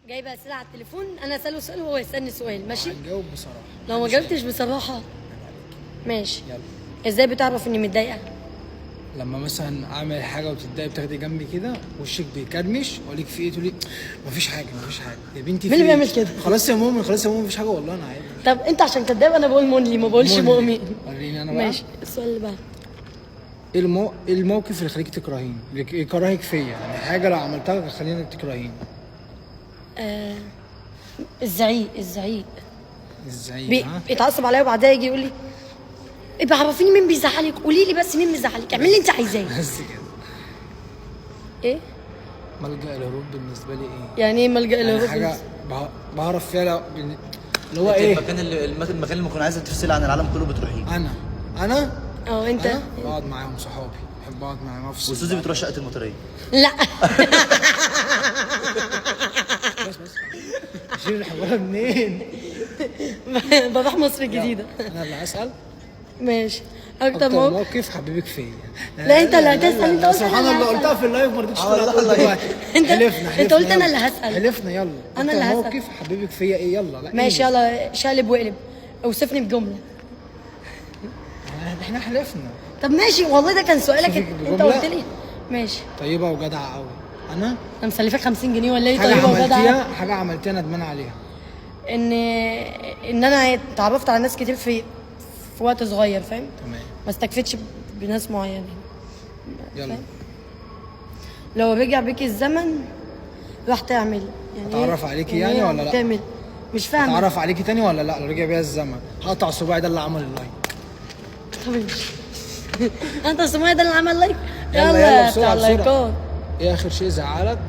جايبه اسئلة على التليفون، انا اساله سؤال وهو يسالني سؤال، ماشي؟ هنجاوب بصراحة. لو ما جاوبتش بصراحة ماشي. يلا. ازاي بتعرف اني متضايقة؟ لما مثلا اعمل حاجة وتتضايق بتاخدي جنبي كده، وشك بيكرمش، واقول لك في ايه، تقولي مفيش حاجة مفيش حاجة يا بنتي. مين في اللي إيه؟ بيعمل كده؟ خلاص يا مؤمن، خلاص يا مؤمن، مفيش حاجة والله انا عادي. طب انت عشان كداب انا بقول مونلي، ما بقولش مؤمن. وريني انا بقى. ماشي، السؤال اللي بعده. ايه إيه الموقف اللي يخليك تكرهيني؟ اللي يكرهك فيا، يعني حاجة لو عملتها تخليني تكرهيني. الزعيق، الزعيق. ازاي؟ ها؟ بيتعصب عليا وبعدها يجي يقول لي ابقى عرفيني مين بيزعلك، قولي لي بس مين بيزعلك، اعملي اللي انت عايزاه. بس كده. ايه؟ ملجأ الهروب بالنسبة لي ايه؟ يعني ايه ملجأ يعني الهروب؟ حاجة بعرف فيها اللي هو انت ايه؟ المكان اللي المكان اللي بكون عايزه تفصلي عن العالم كله بتروحيه. انا اه انت. انا بقعد معاهم صحابي، بحب اقعد معاهم افصل. وسوزي بتروح شقه المطريه. لا. بس بس شيل الحوار منين؟ بروح مصر الجديدة. انا اللي هسأل. ماشي. اكتر اكتر موقف. موقف حبيبك فيا. لا، انت اللي هتسأل، انت قلت سبحان انا اللي الله هسأل. قلتها في ال live ما رضيتش والله. تقولها دلوقتي. حلفنا انت قلت انا يلا. اللي هسأل. حلفنا يلا. انا اللي أكتر هسأل. موقف حبيبك فيا ايه؟ يلا. لا ماشي انجز. يلا، شقلب وقلب، اوصفني بجملة. احنا حلفنا. طب ماشي والله ده كان سؤالك أوصفك انت بجملة؟ قلت لي ماشي. طيبة وجدعه قوي. انا انا مسلفك 50 جنيه ولا ايه؟ حاجة طيبة وجدعه. عملتيها، حاجة عملتيها ندمان عليها. ان انا اتعرفت على ناس كتير في وقت صغير، فاهم؟ تمام. ما استكفتش بناس معينين. يلا. فاهم؟ لو رجع بيك الزمن راح تعمل يعني إيه؟ أتعرف عليكي يعني إيه ولا لأ؟ تعمل مش فاهمه. اتعرف عليكي تاني ولا لا؟ لو رجع بيا الزمن هقطع صباعي ده اللي عمل ال like. طب امشي. انت سمية ده اللي عمل like. يلا يلا يلا بتاع بسرعة بسرعة. اللايكات. ايه اخر شيء زعلك